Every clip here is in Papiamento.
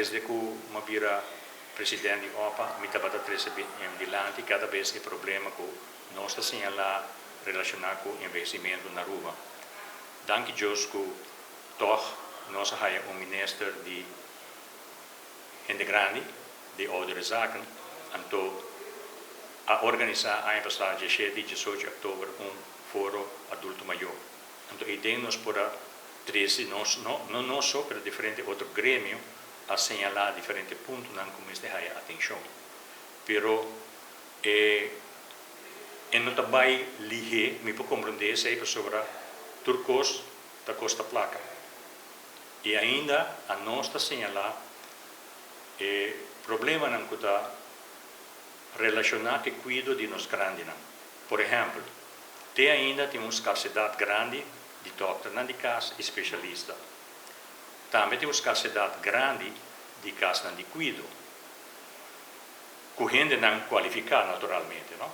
Desde ku m'a bira presidente di OPA, mi tabata trese dilanti kada bes e problema ku nos ta señalá relashoná ku envehesimentu na Aruba. Danki Dios ku tòg nos a haña un minister di hende grandi, di oudere zaken, anto a organisá aña pasá 17 i 18 òktober un foro adulto mayor. Anto eiden nos por a trese nos, no no nos so, pero diferente otro gremio a señalá diferente puntonan ku mester haña atenshon. Pero e e no ta bai lihé, mi por komprondé esei pasobra tur kos ta kosta plaka. I ainda anos ta señalá e problemanan ku ta relashoná ku e kuido di nos grandinan. Por ehèmpel, te ainda tin un skarsedat grandi di dòkternan di kas i spesialista. Tambe tin un skarsedat grandi di kasnan di kuido, ku hendenan kualifiká naturalmente, no.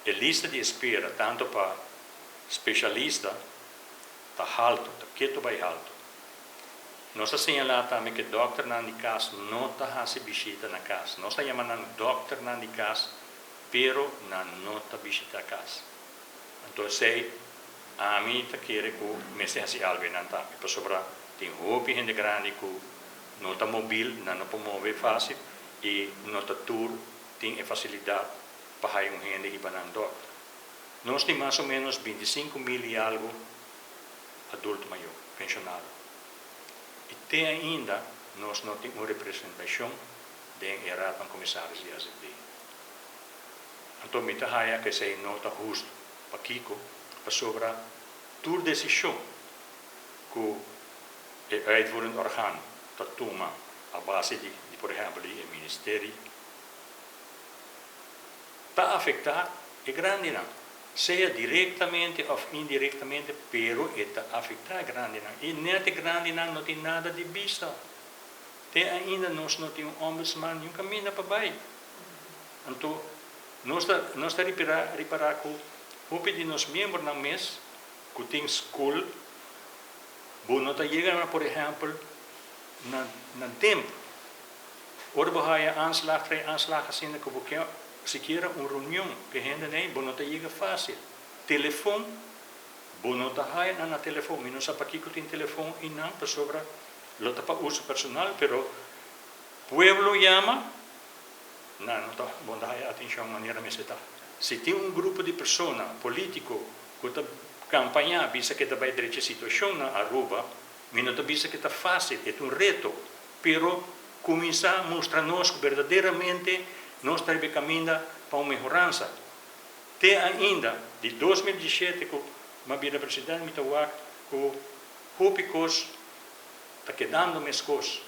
E lista di espera tantu pa spesialista ta haltu, ta ketu bai haltu. Nos ta señalá tambe ku e dòkternan di kas no ta hasi bishita na kas. Nos ta yama nan dòkternan di kas, pero nan no ta bishitá kas. Anto esei ami ta kere ku mester hasi algu einan tambe, pasobra tin hopi hende grandi ku no ta mobil, nan no por move fásil i no ta tur tin e fasilidat pa haña un hende hiba nan dòkter. Nos tin mas o ménos 25 mil i algu adulto mayó, penshonado. I te ainda nos no tin un representashon den e Raad van Commissaris di AZB. Anto mi ta haña ku esei no ta hustu. Pakiko? Pasobra tur desishon ku e uitvoerend orgaan ta tuma a base di, por ehèmpel, di ministerio, ta afektá e grandinan. Sea direktamente òf indirektamente, pero e ta afektá e grandinan. I nèt e grandinan no tin nada di bisa. Te ainda nos no tin un ombudsman, ni un kaminda pa bai. Anto, nos ta ripará ku hopi di nos miembronan mes, ku tin skol, bo no ta yega, por ehèmpel, na tempu. Ora bo haya aanslag, krijg aanslag asina ku bo ke sikiera un reunion ku hende nee, bo no ta yega fásil. Telefòn, bo no ta haya na telefòn. Mi no sa pakiko tin telefòn einan, pasobra lo ta pa uso personal, pero pueblo yama, nan no ta bo no ta haya atenshon manera mester ta. Si tin un grupo di persona polítiko ku ta kampañá bisa ku ta bai drecha situashon na Aruba, mi no ta bisa ku ta fásil, e ta un reto, pero kuminsá mustra nos ku berdaderamente nos ta riba kaminda pa un mehoransa. Te ainda, di 2017 ku m'a bira presidente, mi ta wak ku hopi kos ta kedando meskos.